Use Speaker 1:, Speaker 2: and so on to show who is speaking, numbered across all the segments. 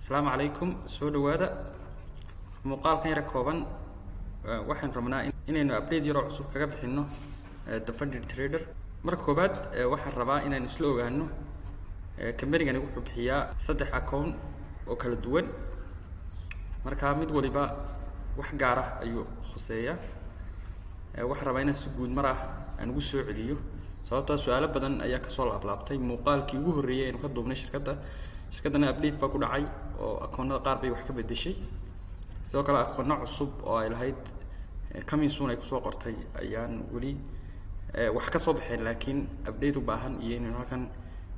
Speaker 1: Asalaamu calaykum, soo dhawaada. Muuqaalkan yara kooban waxaan rabnaa inaynu update yaroo cusub kaga bixino The Funded Trader. Marka koowaad, waxaan rabaa inaynu isla ogaano companygani wuxuu bixiyaa saddex account oo kala duwan. Marka mid waliba wax gaar ah ayuu khuseeyaa. Waxaan rabaa inaan si guud mar ah aan ugu soo celiyo, sababtoo su-aalo badan ayaa kasoo laablaabtay muuqaalkii ugu horreeyay aynu ka duubnay shirkadda. Shirkaddana update baa ku dhacay oo akoonnada qaar bay wax ka bedeshay. Sidoo kale akoonno cusub oo ay lahayd coming soon ay kusoo qortay ayaan weli wax ka soo baxeen, laakiin update u baahan iyo inaynu halkan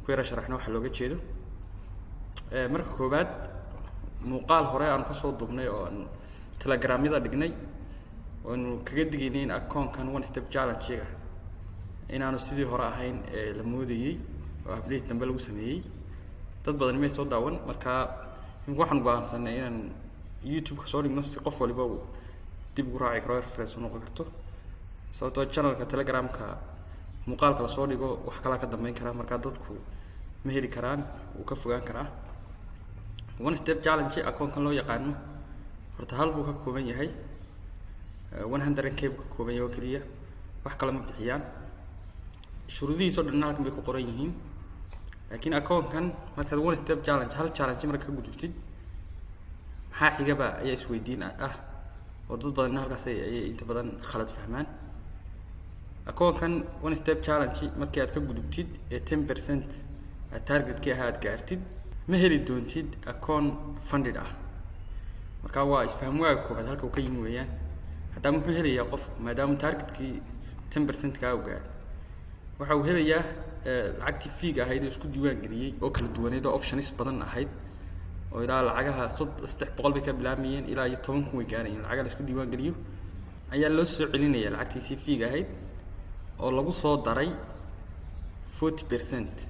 Speaker 1: ku yara sharaxno waxa looga jeedo. Marka koowaad, muuqaal hore aanu kasoo duubnay oo aan Telegramyada dhignay oo aynu kaga digaynay in akoonkan One Step Challenge-ga inaanu sidii hore ahayn ee la moodayey oo update dambe lagu sameeyey, dad badani may soo daawan. Marka imika waxaan go'aansanay inaan YouTube-ka soo dhigno si qof waliba uu dib ugu raaci karo, reference u noqon karto, sababtoo channelka Telegramka muuqaalka lasoo dhigo wax kalaa ka dambeyn kara, markaa dadku ma heli karaan, wuu ka fogaan karaa. One Step Challenge akoonkan loo yaqaano horta hal buu ka kooban yahay, 100K buu ka kooban yahay oo keliya, wax kale ma bixiyaan. Shuruudihiis oo dhan halkan bay ku qoran yihiin. Laakiin akoonkan markaad One Step Challenge, hal challenge marka ka gudubtid, maxaa xigaba ayaa isweydiin ah oo dad badanna halkaas ayay inta badan khalad fahmaan. Akoonkan One Step Challenge markii aad ka gudubtid ee 10% aad targetkii ahaa aad gaartid, ma heli doontid akoon funded ah. Marka waa isfaham waaga koobaad halka uu ka yimi weeyaan. Haddaba muxuu helayaa qofku maadaama targetkii 10% kaa u gaadhay? Waxa uu helayaa lacagtii fee-ga ahayd oo isku diiwaan geliyey oo kala duwaneyd oo options badan ahayd, oo ilaa lacagaha 300 bay ka bilaabmayeen, ilaa iyo 10,000 way gaarayeen. Lacagaha la isku diiwaan geliyo ayaa loo soo celinaya lacagtiisii fee-ga ahayd oo lagu soo daray 40%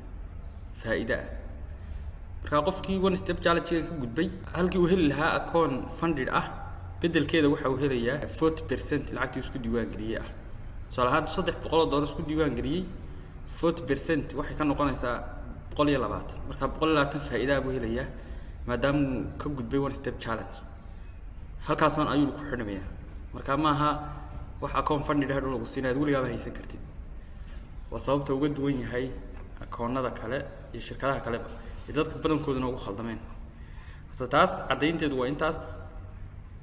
Speaker 1: faa'iide ah. Marka qofkii One Step Challenge ka gudbay, halkii uu heli lahaa akoon funded ah, beddelkeeda waxa uu helayaa 40% lacagtii isku diiwaan geliyey ah. Tusaale ahaan, $300 isku diiwaan geliyey, 40% waxay ka noqonaysaa 120. Marka 120 faa'iidaa buu helayaa maadaama uu ka gudbay One Step Challenge. Halkaasna ayuu ku xidhmayaa. Marka maaha wax akoon funded hadhow lagu siinayo aad weligaaba haysan kartid. Waa sababta uga duwan yahay akoonada kale iyo shirkadaha kaleba ee dadka badankooduna ugu khaldameen. Hase taas caddaynteedu waa intaas.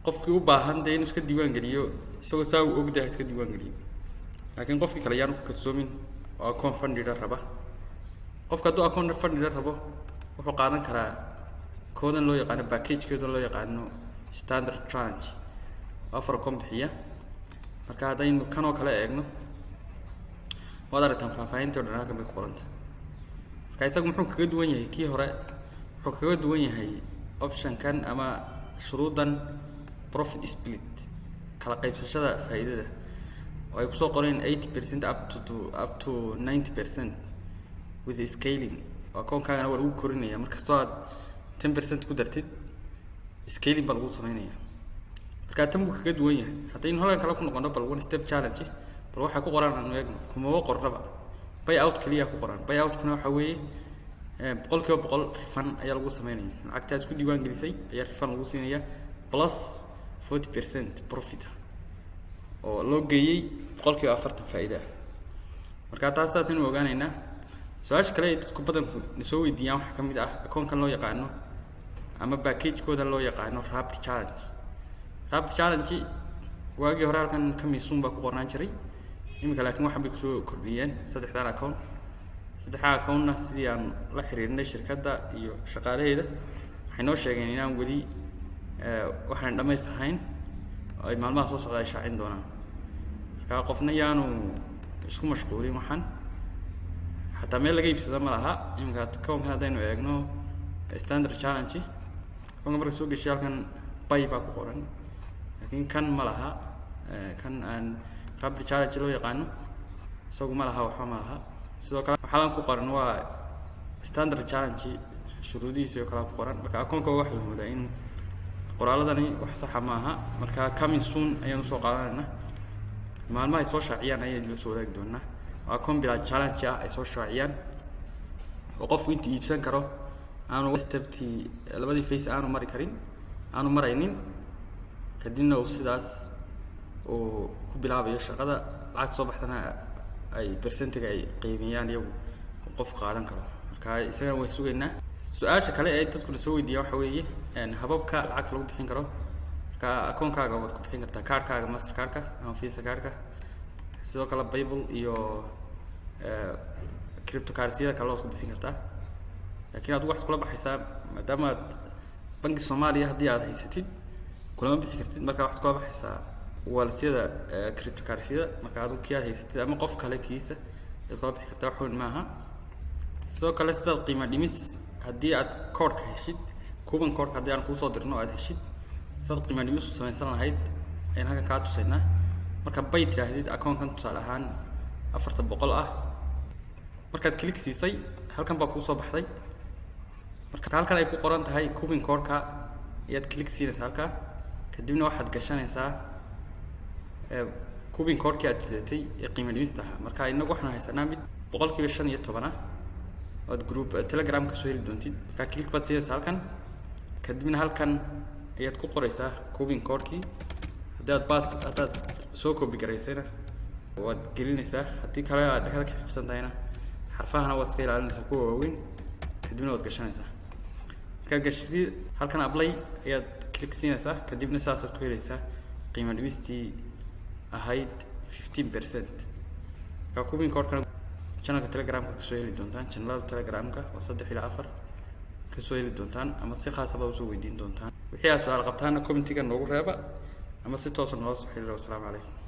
Speaker 1: Qofkii u baahan dee inuu iska diiwaan geliyo, isagoo saa uu ogdahay iska diiwaan geliyo, laakiin qofkii kale yaanu ku kalsoomin oo akoon funded raba. Qofka hadduu akoon funded rabo, wuxuu qaadan karaa koodan loo yaqaano, package-koodan loo yaqaano Standard Challenge oo afar akoon bixiya. Marka haddaynu kan oo kale eegno, waad aragtaan faahfaahintii o dhan halkan bay ku qoranta. Marka isagu muxuu kaga duwan yahay kii hore? Wuxuu kaga duwan yahay optionkan ama shuruuddan profit split, kala qaybsashada faa'iidada, oo ay kusoo qoreen 80% up to 90% with scaling, oo akoonkaagana waa lagu korinaya. Markastoo aad 10% ku dartid, scaling baa lagu sameynaya. Marka tan buu kaga duwan yahay. Haddaynu halkan kale ku noqono, bal One Step Challenge bal waxay ku qoran aanu eegno. Kumaba qornaba, buy out keliya ku qoran. Buy outkuna waxa weeye 100% refund ayaa lagu sameynaya. Lacagtaad isku diiwaan gelisay ayaa refund lagu siinaya plus 40% profit oo loo geeyey 40% faa'iida ah. Marka taas saas aynu ogaanaynaa. Su-aasha kale ay dadku badanku na soo weydiiyaan waxaa ka mid ah akoonkan loo yaqaano ama package-kooda loo yaqaano Rapid Challenge. Rapid Challenge waagii hore halkan coming soon baa ku qornaan jiray. Iminka laakiin waxan bay kusoo kordhiyeen saddexdan account. Saddexdan accountna sidii aan la xiriirnay shirkadda iyo shaqaalaheeda, waxay noo sheegeen inaan weli waxaan dhammays ahayn oo ay maalmaha soo socda ay shaacin doonaan. Marka qofna yaanu isku mashquulin. Waxaan xataa meel laga iibsada ma laha. Iminka akoonkan haddaynu eegno, Standard Challenge, akoonka marka soo geshay halkan buy baa ku qoran, laakiin kan ma laha. Kan aan Rapid Challenge loo yaqaano isagu ma laha, waxba ma laha. Sidoo kale waxaa lan ku qoran waa Standard Challenge shuruudihiisa oo kalea ku qoran. Marka akoonka waxa la moodaa in qoraaladani wax saxa maaha. Marka coming soon ayaan usoo qaadanayna. Maalmaha ay soo shaaciyaan ayaan idinla soo wadaagi doonaa. Waa akoon bilaa challenge ah ay soo shaaciyaan oo qofku intuu iibsan karo. Aanu steptii labadii phase aanu mari karin, aanu maraynin. Kadibna uu sidaas uu ku bilaabayo shaqada. Lacagta soo baxdana ay percentiga ay qiimeeyaan iyagu qofku qaadan karo. Marka isagana waan sugaynaa. Su-aasha kale ee dadkuna soo weydiiya waxa weeye hababka lacagta lagu bixin karo. Marka akoonkaaga waad ku bixin kartaa, kaarhkaaga Master Cardka ama Visa cardka, sidoo kale PayPal iyo cryptocurrency-yada kale waad ku bixin kartaa. Laakiin adigu waxaad kula baxaysaa, maadaama aad banki Soomaaliya haddii aad haysatid kulama bixi kartid. Marka waxaad kula baxaysaa walletyada cryptocurrency-yada. Marka adigu kii aad haysatid ama qof kale kiisa ayaad kula bixi kartaa, wax weyn maaha. Sidoo kale sidaad qiimo dhimis, haddii aad koodhka heshid, coupon koodhka haddii aan kuusoo dirno aad heshid, sidaad qiimo dhimis u samaysan lahayd ayaan halkan kaa tusaynaa. Marka bay tidhaahdid akoonkan, tusaale ahaan 400 ah, markaad click siisay, halkan baa kuusoo baxday. Marka halkan ay ku qoran tahay coupon koodhka ayaad click siinaysaa halkaa. Kadibna waxaad gashanaysaa coupon koodhkii aad siisatay ee qiimo dhimista ahaa. Marka inagu waxaan haysanaa mid 15% ah ood group Telegram kasoo heli doontid. Marka click baad siinaysaa halkan, kadibna halkan ayaad ku qoraysaa coupon koodhkii. Haddii aad bas haddaad soo copy garaysayna waad gelinaysaa, haddii kale aad dhexda ka xifdisan tahayna xarfahana waad iska ilaalinaysaa kuwa waaweyn, kadibna waad gashanaysaa. Markaad gashidid, halkan apply ayaad click siinaysaa. Kadibna saasaad ku helaysaa qiimo dhimistii ahayd 15%. Marka coupon koodhkana channelka Telegramka kasoo heli doontaan. Channelada Telegramka waa saddex ilaa afar kasoo heli doontaan, ama si khaasaba usoo weydiin doontaan. Wixii aad su-aal qabtaana commentiga noogu reeba ama si toosa noola soo xiriira. Wasalaamu calaykum.